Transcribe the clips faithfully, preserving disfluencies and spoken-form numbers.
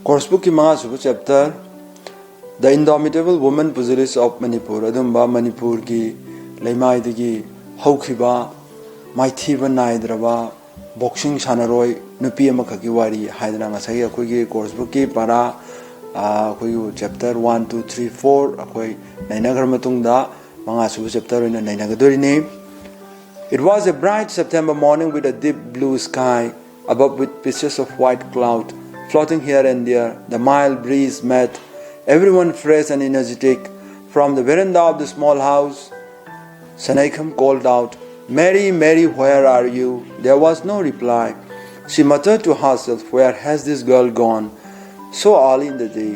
Course bookꯀꯤ ꯃꯉꯥꯁꯨꯕ chapter, The Indomitable Woman Pugilist of Manipur, ꯑꯗꯨꯝꯕ ꯃꯅꯤꯄꯨꯔꯒꯤ ꯂꯩꯃꯥꯏꯗꯒꯤ ꯍꯧꯈꯤꯕ ꯃꯥꯏꯊꯤꯕ ꯅꯥꯏꯗ꯭ꯔꯕ boxing ꯁꯥꯟꯅꯔꯣꯏ ꯅꯨꯄꯤ ꯑꯃꯈꯛꯀꯤ ꯋꯥꯔꯤ ꯍꯥꯏꯗꯅ ꯉꯁꯥꯏꯒꯤ ꯑꯩꯈꯣꯏꯒꯤ course bookꯀꯤ ꯄꯔꯥ, ꯑꯩꯈꯣꯏꯒꯤ chapter one, two, three, four ꯑꯩꯈꯣꯏ ꯅꯩꯅꯈ꯭ꯔ ꯃꯇꯨꯡꯗ ꯃꯉꯥꯁꯨꯕ chapter ꯑꯣꯏꯅ ꯅꯩꯅꯒꯗꯣꯔꯤꯅꯤ꯫ It was a bright September morning with a deep blue sky above with pieces of white cloud floating here and there. The mild breeze made everyone fresh and energetic. From the veranda of the small house, Sanaikham called out, "Mary, Mary, where are you?" There was no reply. She muttered to herself, "Where has this girl gone so early in the day?"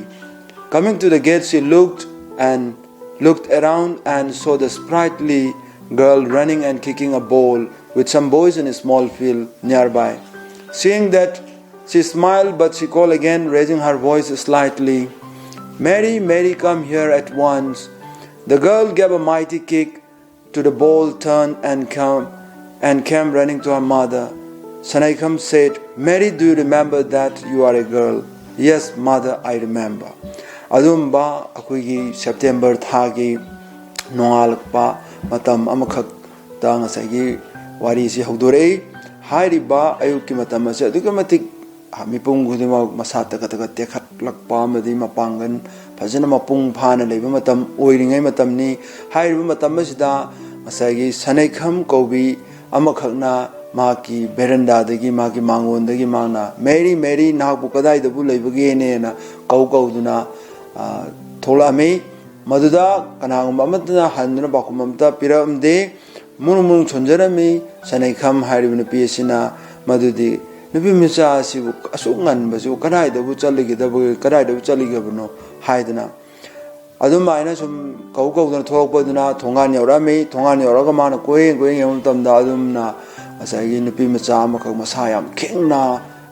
Coming to the gate, she looked and looked around and saw the sprightly girl running and kicking a ball with some boys in a small field nearby. Seeing that, she smiled, but she called again, raising her voice slightly, "Mary, Mary, come here at once." The girl gave a mighty kick to the ball, turned and came, and came running to her mother. Sanaikham said, "Mary, do you remember that you are a girl?" "Yes, mother, I remember." ꯑꯗꯨꯝꯕ ꯑꯩꯈꯣꯏꯒꯤ September ꯊꯥꯒꯤ ꯅꯣꯡꯉꯥꯜꯂꯛꯄ ꯃꯇꯝ ꯑꯃꯈꯛꯇ ꯉꯁꯥꯏꯒꯤ ꯋꯥꯔꯤꯁꯤ ꯍꯧꯗꯣꯔꯛꯏ꯫ ꯍꯥꯏꯔꯤꯕ ꯑꯌꯨꯛꯀꯤ ꯃꯇꯝ ꯑꯁꯤ ꯑꯗꯨꯛꯀꯤ ꯃꯇꯤꯛ ꯃꯤꯄꯨꯝ ꯈꯨꯗꯤꯡꯃꯛ ꯃꯁꯥ ꯇꯒꯠ ꯇꯒꯠ ꯇꯦꯛꯈꯠꯂꯛꯄ ꯑꯃꯗꯤ ꯃꯄꯥꯡꯒꯜ ꯐꯖꯅ ꯃꯄꯨꯡ ꯐꯥꯅ ꯂꯩꯕ ꯃꯇꯝ ꯑꯣꯏꯔꯤꯉꯩ ꯃꯇꯝꯅꯤ꯫ ꯍꯥꯏꯔꯤꯕ ꯃꯇꯝ ꯑꯁꯤꯗ ꯉꯁꯥꯏꯒꯤ ꯁꯅꯩꯈꯝ ꯀꯧꯕꯤ ꯑꯃꯈꯛꯅ ꯃꯍꯥꯛꯀꯤ ꯕꯦꯔꯟꯗꯥꯗꯒꯤ, ꯃꯍꯥꯛꯀꯤ ꯃꯥꯡꯒꯣꯟꯗꯒꯤ ꯃꯍꯥꯛꯅ, "ꯃꯦꯔꯤ, ꯃꯦꯔꯤ, ꯅꯍꯥꯛꯄꯨ ꯀꯗꯥꯏꯗꯕꯨ ꯂꯩꯕꯒꯦꯅꯦꯅ?" ꯀꯧ ꯀꯧꯗꯨꯅ, ꯑ, ꯊꯣꯛꯂꯛꯑꯝꯃꯤ꯫ ꯃꯗꯨꯗ ꯀꯅꯥꯒꯨꯝꯕ ꯑꯃꯠꯇꯅ ꯍꯟꯗꯨꯅ ꯄꯥꯎꯈꯨꯝ ꯑꯃꯠꯇ ꯄꯤꯔꯛꯑꯝꯗꯦ꯫ ꯃꯨꯔꯨꯝ ꯃꯨꯔꯨꯝ ꯁꯣꯟꯖꯔꯝꯃꯤ ꯁꯅꯩꯈꯝ ꯍꯥꯏꯔꯤꯕ ꯅꯨꯄꯤ ꯑꯁꯤꯅ, ꯃꯗꯨꯗꯤ ꯅꯨꯄꯤ ꯃꯆꯥ ꯑꯁꯤꯕꯨ ꯑꯁꯨꯛ ꯉꯟꯕꯁꯤꯕꯨ ꯀꯗꯥꯏꯗꯕꯨ ꯆꯠꯂꯤꯒꯗꯕꯒꯦ, ꯀꯗꯥꯏꯗꯕꯨ ꯆꯠꯂꯤꯒꯕꯅꯣ ꯍꯥꯏꯗꯅ꯫ ꯑꯗꯨꯃꯥꯏꯅ ꯁꯨꯝ ꯀꯧ ꯀꯧꯗꯅ ꯊꯣꯛꯂꯛꯄꯗꯨꯅ ꯊꯣꯡꯒꯥꯟ ꯌꯧꯔꯛꯑꯝꯃꯤ꯫ ꯊꯣꯡꯒꯥꯟ ꯌꯧꯔꯛꯑꯒ ꯃꯥꯅ ꯀꯣꯏꯌꯦꯡ ꯀꯣꯏꯌꯦꯡ ꯌꯦꯡꯕ ꯃꯇꯝꯗ ꯑꯗꯨꯝꯅ ꯉꯁꯥꯏꯒꯤ ꯅꯨꯄꯤ ꯃꯆꯥ ꯑꯃꯈꯛ ꯃꯁꯥ ꯌꯥꯝ ꯈꯦꯡꯅ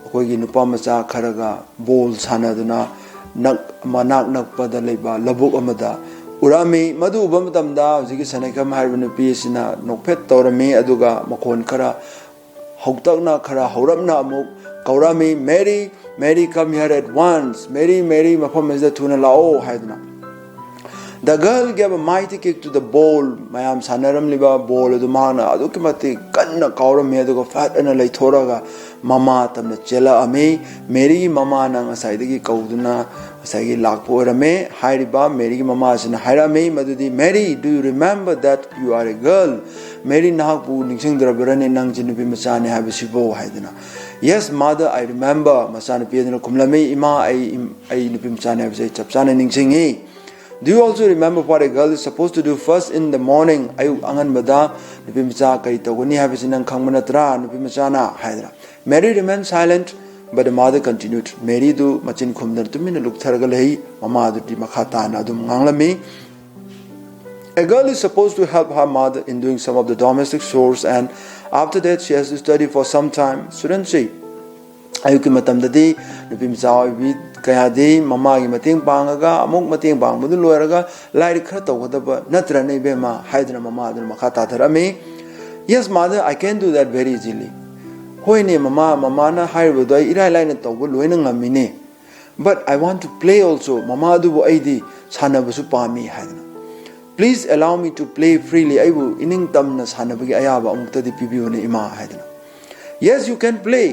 ꯑꯩꯈꯣꯏꯒꯤ ꯅꯨꯄꯥ ꯃꯆꯥ ꯈꯔꯒ ꯕꯣꯜ ꯁꯥꯟꯅꯗꯨꯅ ꯅꯛ-, ꯃꯅꯥꯛ ꯅꯛꯄꯗ ꯂꯩꯕ ꯂꯧꯕꯨꯛ ꯑꯃꯗ ꯎꯔꯛꯑꯝꯃꯤ꯫ ꯃꯗꯨ ꯎꯕ ꯃꯇꯝꯗ ꯍꯧꯖꯤꯛꯀꯤ ꯁꯅꯩꯈꯝ ꯍꯥꯏꯔꯤꯕ ꯅꯨꯄꯤ ꯑꯁꯤꯅ ꯅꯣꯛꯐꯦꯠ ꯇꯧꯔꯝꯃꯤ, ꯑꯗꯨꯒ ꯃꯈꯣꯟ ꯈꯔ ꯍꯧꯇꯛꯅ ꯈꯔ ꯍꯧꯔꯞꯅ ꯑꯃꯨꯛ ꯀꯧꯔꯝꯃꯤ, "Mary, Mary, come here at once. Mary, Mary, ꯃꯐꯝ ꯑꯁꯤꯗ ꯊꯨꯅ ꯂꯥꯛꯑꯣ" ꯍꯥꯏꯗꯅ꯫ The girl gave a mighty kick to the ball. ꯃꯌꯥꯝ ꯁꯥꯟꯅꯔꯝꯂꯤꯕ ꯕꯣꯜ ꯑꯗꯨ ꯃꯍꯥꯛꯅ ꯑꯗꯨꯛꯀꯤ ꯃꯇꯤꯛ ꯀꯟꯅ ꯀꯥꯎꯔꯝꯃꯤ, ꯑꯗꯨꯒ ꯐꯠ ꯑꯅ ꯂꯩꯊꯣꯔꯒ ꯃꯃꯥ ꯇꯝꯅ ꯆꯦꯜꯂꯛꯑꯝꯃꯤ꯫ ꯃꯦꯔꯤꯒꯤ ꯃꯃꯥꯅ ꯉꯁꯥꯏꯗꯒꯤ ꯀꯧꯗꯨꯅ ꯉꯁꯥꯏꯒꯤ ꯂꯥꯛꯄ ꯑꯣꯏꯔꯝꯃꯦ꯫ ꯍꯥꯏꯔꯤꯕ ꯃꯦꯔꯤꯒꯤ ꯃꯃꯥꯁꯤꯅ ꯍꯥꯏꯔꯛꯑꯝꯃꯤ, ꯃꯗꯨꯗꯤ, "Mary, do you remember that you are a girl? Mary, ꯅꯍꯥꯛꯄꯨ ꯅꯤꯡꯁꯤꯡꯗ꯭ꯔꯕ꯭ꯔꯅꯦ, ꯅꯪꯁꯦ ꯅꯨꯄꯤ ꯃꯆꯥꯅꯦ ꯍꯥꯏꯕꯁꯤꯕꯨ?" ꯍꯥꯏꯗꯅ꯫ "Yes, mother, I remember." ꯃꯆꯥꯅꯨꯄꯤ ꯑꯗꯨꯅ ꯈꯨꯝꯂꯝꯃꯤ, "ꯏꯃꯥ, ꯑꯩ, ꯑꯩ ꯅꯨꯄꯤ ꯃꯆꯥꯅꯦ ꯍꯥꯏꯕꯁꯦ ꯑꯩ ꯆꯞ ꯆꯥꯅ ꯅꯤꯡꯁꯤꯡꯉꯤ." "Do you also remember what a girl is supposed to do first in the morning?" ꯑꯌꯨꯛ ꯑꯉꯟꯕꯗ ꯅꯨꯄꯤ ꯃꯆꯥ ꯀꯔꯤ ꯇꯧꯒꯅꯤ ꯍꯥꯏꯕꯁꯤ ꯅꯪ ꯈꯪꯕ ꯅꯠꯇ꯭ꯔꯥ, ꯅꯨꯄꯤ ꯃꯆꯥꯅ? ꯍꯥꯏꯗꯅ꯫ Mary remained silent, but the mother continued. ꯃꯦꯔꯤꯗꯨ ꯃꯆꯤꯟ ꯈꯨꯝꯗꯅ ꯇꯨꯃꯤꯟꯅ ꯂꯨꯞꯊꯔꯒ ꯂꯩ꯫ ꯃꯃꯥꯗꯨꯗꯤ ꯃꯈꯥ ꯇꯥꯅ ꯑꯗꯨꯝ ꯉꯥꯡꯂꯝꯃꯤ, "A girl is supposed to help her mother in doing some of the domestic chores, and after that she has to study for some time, shouldn't she?" ꯑꯌꯨꯛꯀꯤ ꯃꯇꯝꯗꯗꯤ ꯅꯨꯄꯤ ꯃꯆꯥ ꯑꯣꯏꯕꯤ ꯀꯌꯥꯗꯤ ꯃꯃꯥꯒꯤ ꯃꯇꯦꯡ ꯄꯥꯡꯉꯒ, ꯑꯃꯨꯛ ꯃꯇꯦꯡ ꯄꯥꯡꯕꯗꯨ ꯂꯣꯏꯔꯒ ꯂꯥꯏꯔꯤꯛ ꯈꯔ ꯇꯧꯒꯗꯕ ꯅꯠꯇ꯭ꯔꯅꯦ, ꯏꯕꯦꯝꯃ? ꯍꯥꯏꯗꯨꯅ ꯃꯃꯥ ꯑꯗꯨꯅ ꯃꯈꯥ ꯇꯥꯊꯔꯛꯑꯝꯃꯤ, "Yes, mother, I can do that very easily." "ꯍꯣꯏꯅꯦ, ꯃꯃꯥ, ꯃꯃꯥꯅ ꯍꯥꯏꯔꯤꯕꯗꯣ ꯑꯩ ꯏꯔꯥꯏ ꯂꯥꯏꯅ ꯇꯧꯕ ꯂꯣꯏꯅ ꯉꯝꯃꯤꯅꯦ꯫ But I want to play also, ꯃꯃꯥ, ꯑꯗꯨꯕꯨ ꯑꯩꯗꯤ ꯁꯥꯟꯅꯕꯁꯨ ꯄꯥꯝꯃꯤ" ꯍꯥꯏꯗꯅ꯫ "Please allow me to play freely, ꯑꯩꯕꯨ ꯏꯅꯤꯡ ꯇꯝꯅ ꯁꯥꯟꯅꯕꯒꯤ ꯑꯌꯥꯕ ꯑꯃꯨꯛꯇꯗꯤ ꯄꯤꯕꯤꯌꯨꯅꯦ, ꯏꯃꯥ" ꯍꯥꯏꯗꯅ꯫ "Yes, you can play,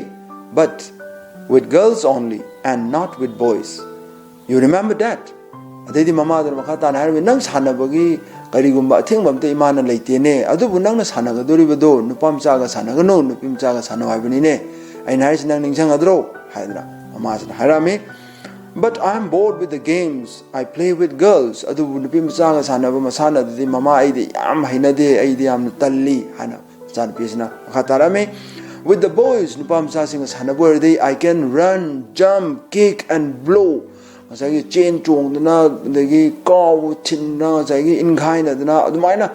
but with girls only and not with boys. You remember that?" ꯑꯗꯩꯗꯤ ꯃꯃꯥꯗꯨꯅ ꯃꯈꯥ ꯇꯥꯅ ꯍꯥꯏꯔꯝꯃꯤ, "ꯅꯪ ꯁꯥꯟꯅꯕꯒꯤ ꯀꯔꯤꯒꯨꯝꯕ ꯑꯊꯤꯡꯕ ꯑꯝꯇ ꯏꯃꯥꯅ ꯂꯩꯇꯦꯅꯦ, ꯑꯗꯨꯕꯨ ꯅꯪꯅ ꯁꯥꯟꯅꯒꯗꯣꯔꯤꯕꯗꯣ ꯅꯨꯄꯥ ꯃꯆꯥꯒ ꯁꯥꯟꯅꯒꯅꯨ, ꯅꯨꯄꯤ ꯃꯆꯥꯒ ꯁꯥꯟꯅꯧ ꯍꯥꯏꯕꯅꯤꯅꯦ, ꯑꯩꯅ ꯍꯥꯏꯔꯤꯁꯤ ꯅꯪ ꯅꯤꯡꯁꯤꯡꯒꯗ꯭ꯔꯣ?" ꯍꯥꯏꯗꯅ ꯃꯃꯥꯁꯤꯅ ꯍꯥꯏꯔꯛꯑꯝꯃꯤ꯫ "But I am bored with the games I play with girls." ꯑꯗꯨꯕꯨ ꯅꯨꯄꯤ ꯃꯆꯥꯒ ꯁꯥꯟꯅꯕ ꯃꯁꯥꯟꯅꯗꯨꯗꯤ ꯃꯃꯥ ꯑꯩꯗꯤ ꯌꯥꯝ ꯍꯩꯅꯗꯦ, ꯑꯩꯗꯤ ꯌꯥꯝꯅ ꯇꯜꯂꯤ ꯍꯥꯏꯅ ꯃꯆꯥꯅꯨꯄꯤꯁꯤꯅ ꯃꯈꯥ ꯇꯥꯔꯛꯑꯝꯃꯤ꯫ "With the boys, ꯅꯨꯄꯥ ꯃꯆꯥꯁꯤꯡꯒ ꯁꯥꯟꯅꯕ ꯑꯣꯏꯔꯗꯤ, I can run, jump, kick and blow." ꯉꯁꯥꯏꯒꯤ ꯆꯦꯟ ꯆꯣꯡꯗꯅ, ꯑꯗꯒꯤ ꯀꯥꯎ ꯊꯤꯟꯗꯅ, ꯉꯁꯥꯏꯒꯤ ꯏꯟꯈꯥꯏꯅꯗꯅ ꯑꯗꯨꯃꯥꯏꯅ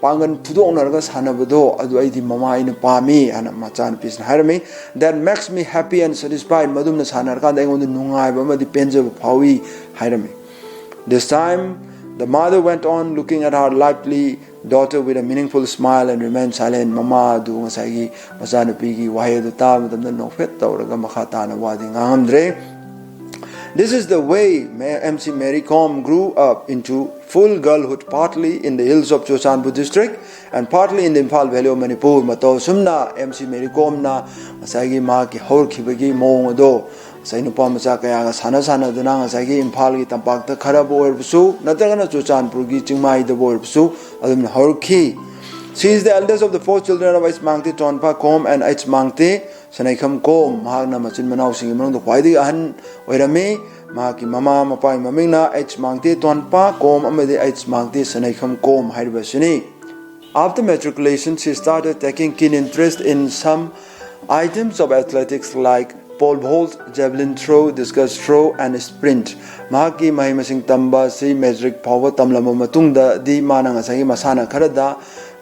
ꯄꯥꯡꯒꯜ ꯐꯨꯗꯣꯛꯅꯔꯒ ꯁꯥꯟꯅꯕꯗꯣ ꯑꯗꯨ ꯑꯩꯗꯤ ꯃꯃꯥ ꯑꯩꯅ ꯄꯥꯝꯃꯤ ꯍꯥꯏꯅ ꯃꯆꯥꯅꯨꯄꯤꯁꯤꯅ ꯍꯥꯏꯔꯝꯃꯤ꯫ "That makes me happy and satisfied." ꯃꯗꯨꯝꯅ ꯁꯥꯟꯅꯔꯀꯥꯟꯗ ꯑꯩꯉꯣꯟꯗ ꯅꯨꯡꯉꯥꯏꯕ ꯑꯃꯗꯤ ꯄꯦꯟꯖꯕ ꯐꯥꯎꯏ ꯍꯥꯏꯔꯝꯃꯤ꯫ This time, the mother went on looking at her lively daughter with a meaningful smile and remained silent. ꯃꯃꯥ ꯑꯗꯨ ꯉꯁꯥꯏꯒꯤ ꯃꯆꯥꯅꯨꯄꯤꯒꯤ ꯋꯥꯍꯩ ꯑꯗꯨ ꯇꯥꯕ ꯃꯇꯝꯗ ꯅꯣꯛꯐꯦꯠ ꯇꯧꯔꯒ ꯃꯈꯥ ꯇꯥꯅ ꯋꯥꯗꯤ ꯉꯥꯡꯉꯝꯗ꯭ꯔꯦ꯫ This is the way Ma- M C Mary Kom grew up into full girlhood, partly in the hills of Churachandpur district and partly in the Imphal Valley of Manipur. ꯃꯇꯧ ꯑꯁꯨꯝꯅ ꯑꯦꯝ ꯁꯤ ꯃꯦꯔꯤ ꯀꯣꯝꯅ ꯉꯁꯥꯏꯒꯤ ꯃꯍꯥꯛꯀꯤ ꯍꯧꯔꯛꯈꯤꯕꯒꯤ ꯃꯑꯣꯡ ꯑꯗꯣ ꯉꯁꯥꯏ ꯅꯨꯄꯥ ꯃꯆꯥ ꯀꯌꯥꯒ ꯁꯥꯟꯅ ꯁꯥꯟꯅꯗꯨꯅ ꯉꯁꯥꯏꯒꯤ ꯏꯝꯐꯥꯜꯒꯤ ꯇꯝꯄꯥꯛꯇ ꯈꯔꯕꯨ ꯑꯣꯏꯔꯕꯁꯨ ꯅꯠꯇ꯭ꯔꯒꯅ ꯆꯨꯔꯆꯥꯟꯄꯨꯔꯒꯤ ꯆꯤꯡꯃꯥꯏꯗꯕꯨ ꯑꯣꯏꯔꯕꯁꯨ ꯑꯗꯨꯝꯅ ꯍꯧꯔꯛꯈꯤ꯫ She is the eldest of the four children of H Mangte Tonpa Kom and H Mangte Sanaikham Kom. ꯃꯍꯥꯛꯅ ꯃꯆꯤꯟ ꯃꯅꯥꯎꯁꯤꯡꯒꯤ ꯃꯅꯨꯡꯗ ꯈ꯭ꯋꯥꯏꯗꯒꯤ ꯑꯍꯟ ꯑꯣꯏꯔꯝꯃꯤ꯫ ꯃꯍꯥꯛꯀꯤ ꯃꯃꯥ ꯃꯄꯥꯒꯤ ꯃꯃꯤꯡꯅ H Mangte Tonpa Kom ꯑꯃꯗꯤ H Mangte Sanaikham Kom ꯍꯥꯏꯔꯤꯕ ꯑꯁꯤꯅꯤ꯫ After matriculation, she started taking keen interest in some items of athletics like pole vault, javelin throw, discus throw, and sprint. ꯃꯍꯥꯛꯀꯤ ꯃꯍꯩ ꯃꯁꯤꯡ ꯇꯝꯕ ꯑꯁꯤ ꯃꯦꯇ꯭ꯔꯤꯛ ꯐꯥꯎꯕ ꯇꯝꯂꯝꯕ ꯃꯇꯨꯡꯗꯗꯤ ꯃꯥꯅ ꯉꯁꯥꯏꯒꯤ ꯃꯁꯥꯟꯅ ꯈꯔꯗ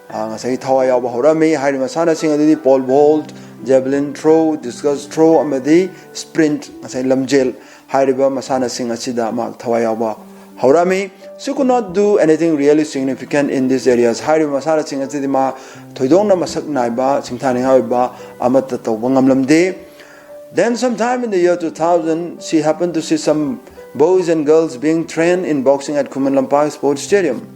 ꯉꯁꯥꯏꯒꯤ ꯊꯋꯥꯏ ꯌꯥꯎꯕ ꯍꯧꯔꯛꯑꯝꯃꯤ꯫ ꯍꯥꯏꯔꯤꯕ ꯃꯁꯥꯟꯅꯁꯤꯡ ꯑꯗꯨꯗꯤ pole vault, javelin throw, discus throw ꯑꯃꯗꯤ sprint, ꯉꯁꯥꯏ ꯂꯝꯖꯦꯜ ꯍꯥꯏꯔꯤꯕ ꯃꯁꯥꯟꯅꯁꯤꯡ ꯑꯁꯤꯗ ꯃꯍꯥꯛ ꯊꯋꯥꯏ ꯌꯥꯎꯕ ꯍꯧꯔꯛꯑꯝꯃꯤ꯫ She could not do anything really significant in these areas. ꯍꯥꯏꯔꯤꯕ ꯃꯁꯥꯟꯅꯁꯤꯡ ꯑꯁꯤꯗꯤ ꯃꯥ ꯊꯣꯏꯗꯣꯛꯅ ꯃꯁꯛ ꯅꯥꯏꯕ ꯁꯤꯡꯊꯥꯅꯤꯡꯉꯥꯏ ꯑꯣꯏꯕ ꯑꯃꯠꯇ ꯇꯧꯕ ꯉꯝꯂꯝꯗꯦ꯫ Then, sometime in the year two thousand, she happened to see some boys and girls being trained in boxing at Khuman Lampak Sports Stadium.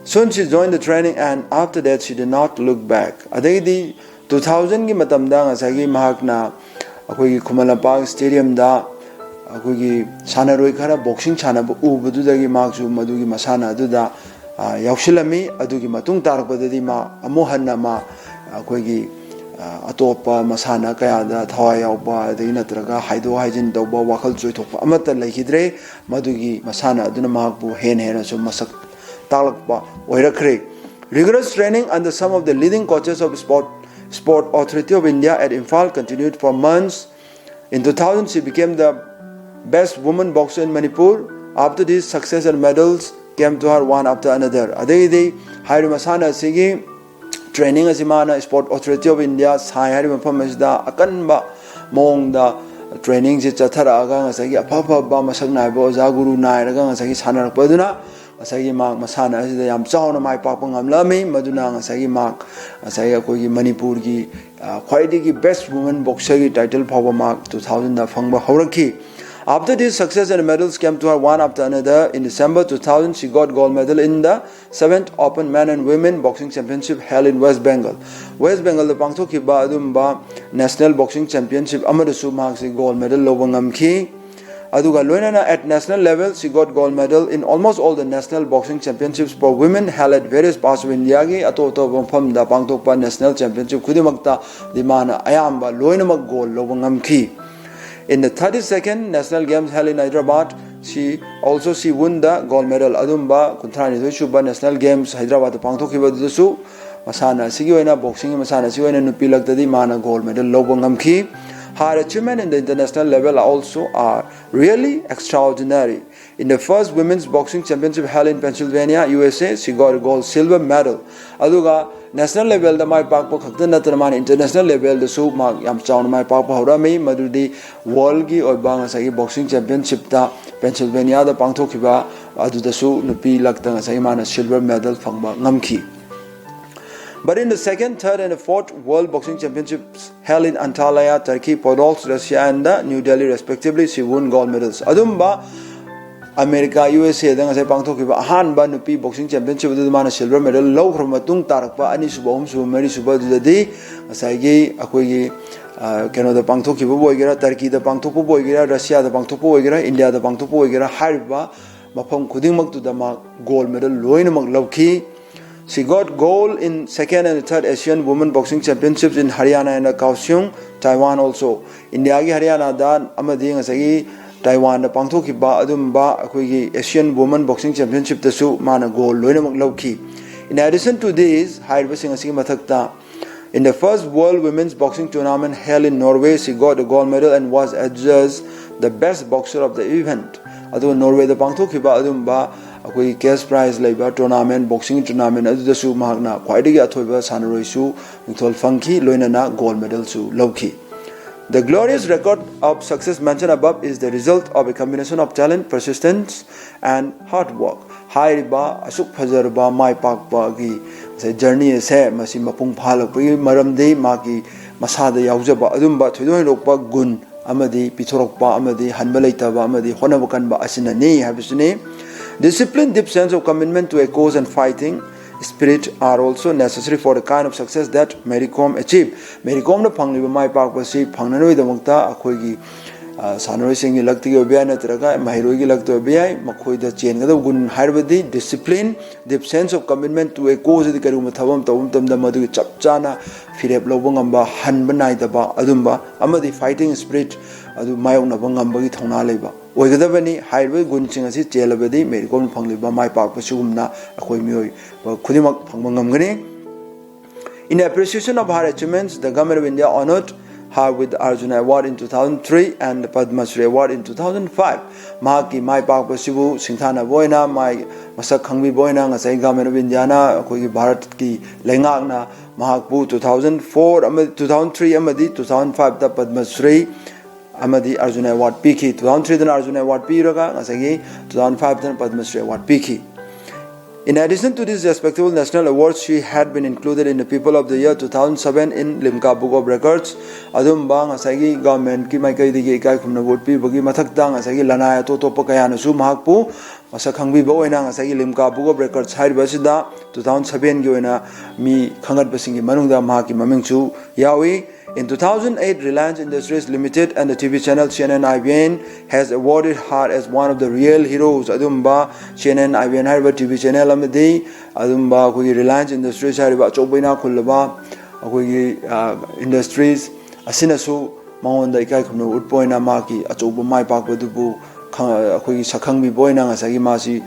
Soon she joined the training, and after that she did not look back. ꯑꯗꯩꯗꯤ two thousandꯒꯤ ꯃꯇꯝꯗ ꯉꯁꯥꯏꯒꯤ ꯃꯍꯥꯛꯅ ꯑꯩꯈꯣꯏꯒꯤ ꯈꯨꯃꯟ ꯂꯝꯄꯥꯛ stadiumꯗ ꯑꯩꯈꯣꯏꯒꯤ ꯁꯥꯟꯅꯔꯣꯏ ꯈꯔ boxing ꯁꯥꯟꯅꯕ ꯎꯕꯗꯨꯗꯒꯤ ꯃꯍꯥꯛꯁꯨ ꯃꯗꯨꯒꯤ ꯃꯁꯥꯟꯅ ꯑꯗꯨꯗ ꯌꯥꯎꯁꯤꯜꯂꯝꯃꯤ꯫ ꯑꯗꯨꯒꯤ ꯃꯇꯨꯡ ꯇꯥꯔꯛꯄꯗꯗꯤ ꯃꯥ ꯑꯃꯨꯛ ꯍꯟꯅ ꯃꯥ ꯑꯩꯈꯣꯏꯒꯤ ꯑꯇꯣꯞꯄ ꯃꯁꯥꯟꯅ ꯀꯌꯥꯗ ꯊꯋꯥꯏ ꯌꯥꯎꯕ ꯑꯗꯒꯤ ꯅꯠꯇ꯭ꯔꯒ ꯍꯥꯏꯗꯣꯛ ꯍꯥꯏꯖꯤꯟ ꯇꯧꯕ ꯋꯥꯈꯜ ꯆꯣꯏꯊꯣꯛꯄ ꯑꯃꯠꯇ ꯂꯩꯈꯤꯗ꯭ꯔꯦ꯫ ꯃꯗꯨꯒꯤ ꯃꯁꯥꯟꯅ ꯑꯗꯨꯅ ꯃꯍꯥꯛꯄꯨ ꯍꯦꯟꯅ ꯍꯦꯟꯅꯁꯨ ꯃꯁꯛ ꯇꯥꯛꯂꯛꯄ ꯑꯣꯏꯔꯛꯈ꯭ꯔꯦ꯫ Rigorous training under some of the leading coaches of sport, Sport Authority of India at Imphal continued for months. In two thousand, she became the best woman boxer in Manipur. After this, success and medals came to her one after another. ꯑꯗꯒꯤꯗꯤ ꯍꯥꯏꯔꯤꯕ ꯃꯁꯥꯟꯅ ꯑꯁꯤꯒꯤ training ꯑꯁꯤ ꯃꯥꯅ Sport Authority of India, ꯁꯥꯏ ꯍꯥꯏꯔꯤꯕ ꯃꯐꯝ ꯑꯁꯤꯗ ꯑꯀꯟꯕ ꯃꯑꯣꯡꯗ trainingꯁꯤ ꯆꯠꯊꯔꯛꯑꯒ ꯉꯁꯥꯏꯒꯤ ꯑꯐ ꯑꯐꯕ ꯃꯁꯛ ꯅꯥꯏꯕ ꯑꯣꯖꯥ ꯒꯨꯔꯨ ꯅꯥꯏꯔꯒ ꯉꯁꯥꯏꯒꯤ ꯁꯥꯟꯅꯔꯛꯄ ꯑꯗꯨꯅ ꯉꯁꯥꯏꯒꯤ ꯃꯍꯥꯛ ꯃꯁꯥꯟꯅ ꯑꯁꯤꯗ ꯌꯥꯝ ꯆꯥꯎꯅ ꯃꯥꯏ ꯄꯥꯛꯄ ꯉꯝꯂꯛꯑꯝꯃꯤ꯫ ꯃꯗꯨꯅ ꯉꯁꯥꯏꯒꯤ ꯃꯍꯥꯛ ꯉꯁꯥꯏꯒꯤ ꯑꯩꯈꯣꯏꯒꯤ ꯃꯅꯤꯄꯨꯔꯒꯤ, ꯑ, ꯈ꯭ꯋꯥꯏꯗꯒꯤ best women boxerꯒꯤ title ꯐꯥꯎꯕ ꯃꯍꯥꯛ two thousandꯗ ꯐꯪꯕ ꯍꯧꯔꯛꯈꯤ꯫ After this success and medals came to her one after another, in December two thousand, she got gold medal in the seventh Open Men and Women Boxing Championship held in West Bengal꯫ West Bengalꯗ ꯄꯥꯡꯊꯣꯛꯈꯤꯕ ꯑꯗꯨꯒꯨꯝꯕ national boxing championship ꯑꯃꯗꯁꯨ ꯃꯍꯥꯛꯁꯤ gold medal ꯂꯧꯕ ꯉꯝꯈꯤ꯫ ꯑꯗꯨꯒ ꯂꯣꯏꯅꯅ at national level, she got gold medal in almost all the national boxing championships for women held at various parts of Indiaꯒꯤ ꯑꯇꯣꯞ ꯑꯇꯣꯞꯄ ꯃꯐꯝꯗ ꯄꯥꯡꯊꯣꯛꯄ national championship ꯈꯨꯗꯤꯡꯃꯛꯇꯗꯤ ꯃꯥꯅ ꯑꯌꯥꯝꯕ ꯂꯣꯏꯅꯃꯛ gold ꯂꯧꯕ ꯉꯝꯈꯤ꯫ In the thirty-second National Games held in Hyderabad, she also she won the gold medal꯫ ꯑꯗꯨꯝꯕ ꯀꯨꯟꯊ꯭ꯔꯥꯅꯤꯊꯣꯏ ꯁꯨꯕ National Games ꯍꯥꯏꯗ꯭ꯔꯕꯥꯗꯇ ꯄꯥꯡꯊꯣꯛꯈꯤꯕ ꯑꯗꯨꯗꯁꯨ ꯃꯁꯥꯟꯅ ꯑꯁꯤꯒꯤ ꯑꯣꯏꯅ, boxingꯒꯤ ꯃꯁꯥꯟꯅ ꯑꯁꯤꯒꯤ ꯑꯣꯏꯅ ꯅꯨꯄꯤ ꯂꯛꯇꯗꯤ ꯃꯥꯅ gold medal ꯂꯧꯕ ꯉꯝꯈꯤ꯫ Her achievement in the international level also are really extraordinary. In the first Women's Boxing Championship held in Pennsylvania, U S A, she got a gold silver medal. ꯑꯗꯨꯒ national levelꯗ ꯃꯥꯏ ꯄꯥꯛꯄ ꯈꯛꯇ ꯅꯠꯇꯅ ꯃꯥꯅ international levelꯗꯁꯨ ꯃꯍꯥꯛ ꯌꯥꯝ ꯆꯥꯎꯅ ꯃꯥꯏ ꯄꯥꯛꯄ ꯍꯧꯔꯛꯑꯝꯃꯤ꯫ ꯃꯗꯨꯗꯤ worldꯒꯤ ꯑꯣꯏꯕ ꯉꯁꯥꯏꯒꯤ boxing championshipꯇ Pennsylvaniaꯗ ꯄꯥꯡꯊꯣꯛꯈꯤꯕ ꯑꯗꯨꯗꯁꯨ ꯅꯨꯄꯤ ꯂꯛꯇ ꯉꯁꯥꯏꯒꯤ ꯃꯥꯅ silver medal ꯐꯪꯕ ꯉꯝꯈꯤ꯫ But in the second, third, and fourth World Boxing Championships held in Antalya, Turkey, Podolsk, Russia, and the New Delhi, respectively, she won gold medals. ꯑꯗꯨꯝꯕ ꯑꯃꯦꯔꯤꯀꯥ, U S Aꯗ ꯉꯁꯥꯏ ꯄꯥꯡꯊꯣꯛꯈꯤꯕ ꯑꯍꯥꯟꯕ ꯅꯨꯄꯤ boxing championship ꯑꯗꯨꯗ ꯃꯥꯅ silver medal ꯂꯧꯈ꯭ꯔꯕ ꯃꯇꯨꯡ ꯇꯥꯔꯛꯄ ꯑꯅꯤꯁꯨꯕ, ꯑꯍꯨꯝꯁꯨꯕ, ꯃꯔꯤꯁꯨꯕ ꯑꯗꯨꯗꯗꯤ ꯉꯁꯥꯏꯒꯤ ꯑꯩꯈꯣꯏꯒꯤ, ꯑ, ꯀꯩꯅꯣꯗ ꯄꯥꯡꯊꯣꯛꯈꯤꯕꯕꯨ ꯑꯣꯏꯒꯦꯔꯥ, ꯇꯔꯀꯤꯗ ꯄꯥꯡꯊꯣꯛꯄꯕꯨ ꯑꯣꯏꯒꯦꯔꯥ, ꯔꯁꯤꯌꯥꯗ ꯄꯥꯡꯊꯣꯛꯄ ꯑꯣꯏꯒꯦꯔꯥ, ꯏꯟꯗꯤꯌꯥꯗ ꯄꯥꯡꯊꯣꯛꯄ ꯑꯣꯏꯒꯦꯔꯥ, ꯍꯥꯏꯔꯤꯕ ꯃꯐꯝ ꯈꯨꯗꯤꯡꯃꯛꯇꯨꯗ ꯃꯥ gold medal ꯂꯣꯏꯅꯃꯛ ꯂꯧꯈꯤ꯫ She got gold in second and third Asian Women Boxing Championships in Haryana and Kaohsiung, Taiwan also. ꯏꯟꯗꯤꯌꯥꯒꯤ ꯍꯔꯤꯌꯥꯅꯥꯗ ꯑꯃꯗꯤ ꯉꯁꯥꯏꯒꯤ ꯇꯥꯏꯋꯥꯟꯗ ꯄꯥꯡꯊꯣꯛꯈꯤꯕ ꯑꯗꯨꯝꯕ ꯑꯩꯈꯣꯏꯒꯤ Asian Women Boxing Championshipꯇꯁꯨ ꯃꯥꯅ gold ꯂꯣꯏꯅꯃꯛ ꯂꯧꯈꯤ꯫ In addition to this, ꯍꯥꯏꯔꯤꯕꯁꯤꯡ ꯑꯁꯤꯒꯤ ꯃꯊꯛꯇ, in the first World Women's Boxing Tournament held in Norway, she got a gold medal and was adjudged the best boxer of the event. ꯑꯗꯨꯒ ꯅꯣꯔꯋꯦꯗ ꯄꯥꯡꯊꯣꯛꯈꯤꯕ ꯑꯗꯨꯝꯕ ꯑꯩꯈꯣꯏꯒꯤ cash prize ꯂꯩꯕ tournament, boxing tournament ꯑꯗꯨꯗꯁꯨ ꯃꯍꯥꯛꯅ ꯈ꯭ꯋꯥꯏꯗꯒꯤ ꯑꯊꯣꯏꯕ ꯁꯥꯟꯅꯔꯣꯏꯁꯨ ꯃꯤꯡꯊꯣꯜ ꯐꯪꯈꯤ, ꯂꯣꯏꯅꯅ gold medalꯁꯨ ꯂꯧꯈꯤ꯫ The glorious record of success mentioned above is the result of a combination of talent, persistence, and hard work. ꯍꯥꯏꯔꯤꯕ ꯑꯁꯨꯛ ꯐꯖꯔꯕ ꯃꯥꯏ ꯄꯥꯛꯄꯒꯤ ꯉꯁꯥꯏ ꯖꯔꯅꯤ ꯑꯁꯦ ꯃꯁꯤ ꯃꯄꯨꯡ ꯐꯥꯍꯜꯂꯛꯄꯒꯤ ꯃꯔꯝꯗꯤ ꯃꯥꯒꯤ ꯃꯁꯥꯗ ꯌꯥꯎꯖꯕ ꯑꯗꯨꯝꯕ ꯊꯣꯏꯗꯣꯛ ꯍꯦꯟꯗꯣꯛꯄ ꯒꯨꯟ ꯑꯃꯗꯤ ꯄꯤꯊꯣꯔꯛꯄ ꯑꯃꯗꯤ ꯍꯟꯕ ꯂꯩꯇꯕ ꯑꯃꯗꯤ ꯍꯣꯠꯅꯕ ꯀꯟꯕ ꯑꯁꯤꯅꯅꯤ ꯍꯥꯏꯕꯁꯤꯅꯤ꯫ Discipline, deep sense of commitment to a cause and fighting spirit are also necessary for the kind of success that Mary Kom achieved. Mary ꯀꯣꯝꯅ ꯐꯪꯂꯤꯕ ꯃꯥꯏ ꯄꯥꯛꯄꯁꯤ ꯐꯪꯅꯅꯕꯒꯤꯗꯃꯛꯇ ꯑꯩꯈꯣꯏꯒꯤ ꯁꯥꯟꯅꯔꯣꯏꯁꯤꯡꯒꯤ ꯂꯛꯇꯒꯤ ꯑꯣꯏꯕ ꯌꯥꯏ, ꯅꯠꯇ꯭ꯔꯒ ꯃꯍꯩꯔꯣꯏꯒꯤ ꯂꯛꯇ ꯑꯣꯏꯕ ꯌꯥꯏ, ꯃꯈꯣꯏꯗ ꯆꯦꯟꯒꯗꯕ ꯒꯨꯟ ꯍꯥꯏꯔꯕꯗꯤ discipline, deep sense of commitment to a cause ꯁꯤꯗꯤ ꯀꯔꯤꯒꯨꯝꯕ ꯊꯕꯛ ꯑꯃ ꯇꯧꯕ ꯃꯇꯝꯗ ꯃꯗꯨꯒꯤ ꯆꯞ ꯆꯥꯅ ꯐꯤꯔꯦꯞ ꯂꯧꯕ ꯉꯝꯕ, ꯍꯟꯕ ꯅꯥꯏꯗꯕ ꯑꯗꯨꯝꯕ ꯑꯃꯗꯤ fighting spirit ꯑꯗꯨ ꯃꯥꯌꯣꯛꯅꯕ ꯉꯝꯕꯒꯤ ꯊꯧꯅꯥ ꯂꯩꯕ ꯑꯣꯏꯒꯗꯕꯅꯤ꯫ ꯍꯥꯏꯔꯤꯕ ꯒꯨꯟꯁꯤꯡ ꯑꯁꯤ ꯆꯦꯜꯂꯕꯗꯤ ꯃꯦꯔꯤ ꯀꯣꯝꯅ ꯐꯪꯂꯤꯕ ꯃꯥꯏ ꯄꯥꯛꯄ ꯁꯤꯒꯨꯝꯅ ꯑꯩꯈꯣꯏ ꯃꯤꯑꯣꯏꯕ ꯈꯨꯗꯤꯡꯃꯛ ꯐꯪꯕ ꯉꯝꯒꯅꯤ꯫ In appreciation of her achievements, the Government of India honored her with Arjuna Award in two thousand three and the Padma Shri Award in two thousand five. ꯃꯍꯥꯛꯀꯤ ꯃꯥꯏ ꯄꯥꯛꯄꯁꯤꯕꯨ ꯁꯤꯡꯊꯥꯅꯕ ꯑꯣꯏꯅ ꯃꯥꯏ ꯃꯁꯛ ꯈꯪꯕꯤꯕ ꯑꯣꯏꯅ ꯉꯁꯥꯏ Government of Indiaꯅ ꯑꯩꯈꯣꯏꯒꯤ ꯚꯥꯔꯠꯀꯤ ꯂꯩꯉꯥꯛꯅ ꯃꯍꯥꯛꯄꯨ two thousand four ꯑꯃ two thousand three ꯑꯃꯗꯤ two thousand fiveꯇ Padma Shri ꯑꯃꯗꯤ Arjuna Award ꯄꯤꯈꯤ꯫ Two thousand threeꯗꯅ Arjuna Award ꯄꯤꯔꯒ ꯉꯁꯥꯏꯒꯤ two thousand fiveꯇꯅ Padma Shri Award ꯄꯤꯈꯤ꯫ In addition to these respectable national awards, she had been included in the People of the Year two thousand seven in Limca Book of Records꯫ ꯑꯗꯨꯝꯕ ꯉꯁꯥꯏꯒꯤ governmentꯀꯤ ꯃꯥꯏꯀꯩꯗꯒꯤ ꯏꯀꯥꯏ ꯈꯨꯝꯅꯕ ꯎꯠꯄꯤꯕꯒꯤ ꯃꯊꯛꯇ ꯉꯁꯥꯏꯒꯤ ꯂꯅꯥꯏ ꯑꯇꯣꯞ ꯑꯇꯣꯞꯄ ꯀꯌꯥꯅꯁꯨ ꯃꯍꯥꯛꯄꯨ ꯃꯁꯛ ꯈꯪꯕꯤꯕ ꯑꯣꯏꯅ ꯉꯁꯥꯏꯒꯤ Limca Book of Records ꯍꯥꯏꯔꯤꯕ ꯑꯁꯤꯗ two thousand sevenꯒꯤ ꯑꯣꯏꯅ ꯃꯤ ꯈꯪꯒꯠꯄꯁꯤꯡꯒꯤ ꯃꯅꯨꯡꯗ ꯃꯍꯥꯛꯀꯤ ꯃꯃꯤꯡꯁꯨ ꯌꯥꯎꯏ꯫ In two thousand eight, Reliance Industries Limited and the T V channel C N N I V N has awarded her as one of the real heroes. ꯑꯗꯨꯝꯕ C N N I V N ꯍꯥꯏꯔꯤꯕ T V channel ꯑꯃꯗꯤ ꯑꯗꯨꯝꯕ ꯑꯩꯈꯣꯏꯒꯤ Reliance Industries ꯍꯥꯏꯔꯤꯕ ꯑꯆꯧꯕ ꯏꯅꯥꯛ ꯈꯨꯜꯂꯕ ꯑꯩꯈꯣꯏꯒꯤ industries ꯑꯁꯤꯅꯁꯨ ꯃꯉꯣꯟꯗ ꯏꯀꯥꯏ ꯈꯨꯝꯅꯕ ꯎꯠꯄ ꯑꯣꯏꯅ ꯃꯍꯥꯛꯀꯤ ꯑꯆꯧꯕ ꯃꯥꯏ ꯄꯥꯛꯄꯗꯨꯕꯨ ꯑꯩꯈꯣꯏꯒꯤ ꯁꯛꯈꯪꯕꯤꯕ ꯑꯣꯏꯅ ꯉꯁꯥꯏꯒꯤ ꯃꯥꯁꯤ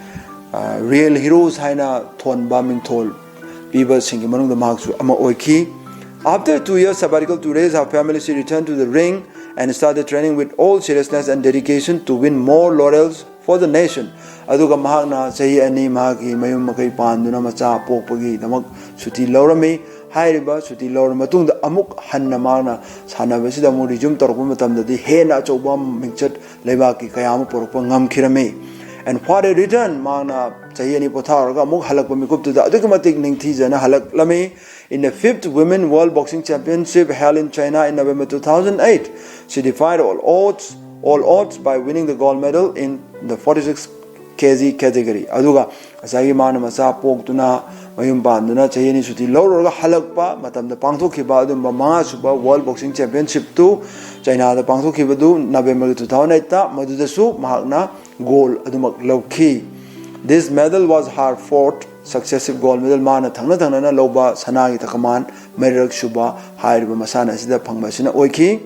real heroes ꯍꯥꯏꯅ ꯊꯣꯟꯕ ꯃꯤꯡꯊꯣꯜ ꯄꯤꯕꯁꯤꯡꯒꯤ ꯃꯅꯨꯡꯗ ꯃꯍꯥꯛꯁꯨ ꯑꯃ ꯑꯣꯏꯈꯤ꯫ After two years sabbatical to raise her family, she returned to the ring and started training with all seriousness and dedication to win more laurels for the nation. ꯑꯗꯨꯒ ꯃꯍꯥꯛꯅ ꯆꯍꯤ ꯑꯅꯤ ꯃꯍꯥꯛꯀꯤ ꯃꯌꯨꯝ ꯃꯀꯩ ꯄꯥꯟꯗꯨꯅ ꯃꯆꯥ ꯄꯣꯛꯄꯒꯤꯗꯃꯛ ꯁꯨꯇꯤ ꯂꯧꯔꯝꯃꯤ꯫ ꯍꯥꯏꯔꯤꯕ ꯁꯨꯇꯤ ꯂꯧꯔꯕ ꯃꯇꯨꯡꯗ ꯑꯃꯨꯛ ꯍꯟꯅ ꯃꯍꯥꯛꯅ ꯁꯥꯟꯅꯕꯁꯤꯗ ꯑꯃꯨꯛ resume ꯇꯧꯔꯛꯄ ꯃꯇꯝꯗꯗꯤ ꯍꯦꯟꯅ ꯑꯆꯧꯕ ꯃꯤꯡꯆꯠ ꯂꯩꯕꯥꯛꯀꯤ ꯀꯌꯥ ꯑꯃ ꯄꯨꯔꯛꯄ ꯉꯝꯈꯤꯔꯝꯃꯤ꯫ And what a return! ꯃꯍꯥꯛꯅ ꯆꯍꯤ ꯑꯅꯤ ꯄꯣꯊꯥꯔꯒ ꯑꯃꯨꯛ ꯍꯜꯂꯛꯄ ꯃꯤꯀꯨꯞꯇꯨꯗ ꯑꯗꯨꯛꯀꯤ ꯃꯇꯤꯛ ꯅꯤꯡꯊꯤꯖꯅ ꯍꯜꯂꯛꯂꯝꯃꯤ꯫ In the fifth Women World Boxing Championship held in China in November two thousand eight, she defied all odds, all odds by winning the gold medal in the forty-six K G category. ꯑꯗꯨꯒ ꯉꯁꯥꯏꯒꯤ ꯃꯥꯅ ꯃꯆꯥ ꯄꯣꯛꯇꯨꯅ ꯃꯌꯨꯝ ꯄꯥꯟꯗꯨꯅ ꯆꯍꯤ ꯑꯅꯤ ꯁꯨꯇꯤ ꯂꯧꯔꯨꯔꯒ ꯍꯜꯂꯛꯄ ꯃꯇꯝꯗ ꯄꯥꯡꯊꯣꯛꯈꯤꯕ ꯑꯗꯨꯝꯕ ꯃꯉꯥꯁꯨꯕ World Boxing Championship ꯇꯨ ꯆꯩꯅꯥꯗ ꯄꯥꯡꯊꯣꯛꯈꯤꯕꯗꯨ November two thousand eight ꯇ, ꯃꯗꯨꯗꯁꯨ ꯃꯍꯥꯛꯅ gold ꯑꯗꯨꯃꯛ ꯂꯧꯈꯤ꯫ This medal was her fourth successive gold medal. ꯃꯥꯅ ꯊꯪꯅ ꯊꯪꯅꯅ ꯂꯧꯕ ꯁꯅꯥꯒꯤ ꯇꯀꯃꯥꯟ ꯃꯔꯤꯔꯛ ꯁꯨꯕ ꯍꯥꯏꯔꯤꯕ ꯃꯁꯥꯟꯅ ꯑꯁꯤꯗ ꯐꯪꯕ ꯑꯁꯤꯅ ꯑꯣꯏꯈꯤ꯫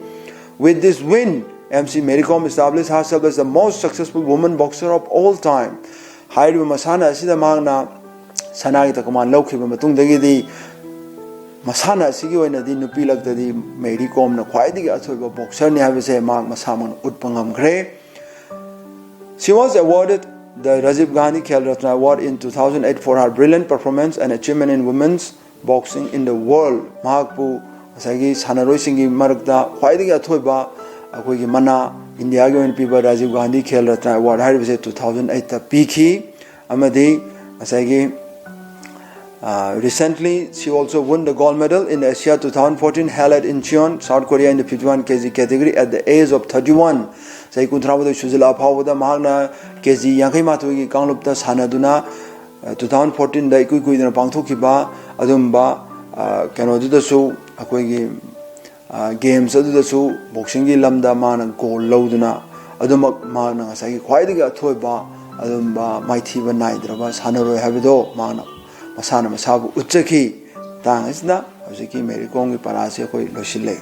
With this win, M C Mary Kom established herself as the most successful woman boxer of all time. ꯍꯥꯏꯔꯤꯕ ꯃꯁꯥꯟꯅ ꯑꯁꯤꯗ ꯃꯍꯥꯛꯅ ꯁꯅꯥꯒꯤ ꯇꯀꯃꯥꯟ ꯂꯧꯈꯤꯕ ꯃꯇꯨꯡꯗꯒꯤꯗꯤ ꯃꯁꯥꯟꯅ ꯑꯁꯤꯒꯤ ꯑꯣꯏꯅꯗꯤ ꯅꯨꯄꯤ ꯂꯛꯇꯗꯤ ꯃꯦꯔꯤ ꯀꯣꯝꯅ ꯈ꯭ꯋꯥꯏꯗꯒꯤ ꯑꯊꯣꯏꯕ boxer ꯅꯤ ꯍꯥꯏꯕꯁꯦ ꯃꯍꯥꯛ ꯃꯁꯥꯃꯛꯅ ꯎꯠꯄ ꯉꯝꯈ꯭ꯔꯦ꯫ She was awarded the Rajiv Gandhi Khel Ratna Award in two thousand eight for her brilliant performance and achievement in women's boxing in the world. ꯃꯍꯥꯛꯄꯨ ꯉꯁꯥꯏꯒꯤ ꯁꯥꯟꯅꯔꯣꯏꯁꯤꯡꯒꯤ ꯃꯔꯛꯇ ꯈ꯭ꯋꯥꯏꯗꯒꯤ ꯑꯊꯣꯏꯕ ꯑꯩꯈꯣꯏꯒꯤ ꯃꯅꯥ ꯏꯟꯗꯤꯌꯥꯒꯤ ꯑꯣꯏꯅ ꯄꯤꯕ Rajiv Gandhi Khel Ratna Award ꯍꯥꯏꯔꯤꯕꯁꯦ two thousand eight ꯇ ꯄꯤꯈꯤ꯫ ꯑꯃꯗꯤ ꯉꯁꯥꯏꯒꯤ, uh, recently she also won the gold medal in Asia two thousand fourteen held at Incheon, South Korea in the fifty-one K G category at the age of thirty-one. ꯆꯍꯤ ꯀꯨꯟꯊ꯭ꯔꯥ ꯃꯥꯊꯣꯏ ꯁꯨꯖꯜꯂꯛꯑ ꯐꯥꯎꯕꯗ ꯃꯍꯥꯛꯅ K G ꯌꯥꯡꯈꯩ ꯃꯥꯊꯣꯏꯒꯤ ꯀꯥꯡꯂꯨꯞꯇ ꯁꯥꯟꯅꯗꯨꯅ, ꯑ, two thousand fourteen ꯗ ꯏꯀꯨꯏ ꯀꯨꯏꯗꯅ ꯄꯥꯡꯊꯣꯛꯈꯤꯕ ꯑꯗꯨꯝꯕ, ꯑ, ꯀꯩꯅꯣꯗꯨꯗꯁꯨ ꯑꯩꯈꯣꯏꯒꯤ, ꯑ, games ꯑꯗꯨꯗꯁꯨ boxing ꯒꯤ ꯂꯝꯗ ꯃꯥꯅ gold ꯂꯧꯗꯨꯅ ꯑꯗꯨꯃꯛ ꯃꯍꯥꯛꯅ ꯉꯁꯥꯏꯒꯤ ꯈ꯭ꯋꯥꯏꯗꯒꯤ ꯑꯊꯣꯏꯕ ꯑꯗꯨꯝꯕ ꯃꯥꯏꯊꯤꯕ ꯅꯥꯏꯗ꯭ꯔꯕ ꯁꯥꯟꯅꯔꯣꯏ ꯍꯥꯏꯕꯗꯣ ꯃꯍꯥꯛꯅ ꯃꯁꯥꯅ ꯃꯁꯥꯕꯨ ꯎꯠꯆꯈꯤ꯫ ꯃꯇꯥꯡ ꯑꯁꯤꯗ ꯍꯧꯖꯤꯛꯀꯤ ꯃꯦꯔꯤ ꯀꯣꯝꯒꯤ ꯄꯔꯥꯁꯤ ꯑꯩꯈꯣꯏ ꯂꯣꯏꯁꯤꯜꯂꯦ꯫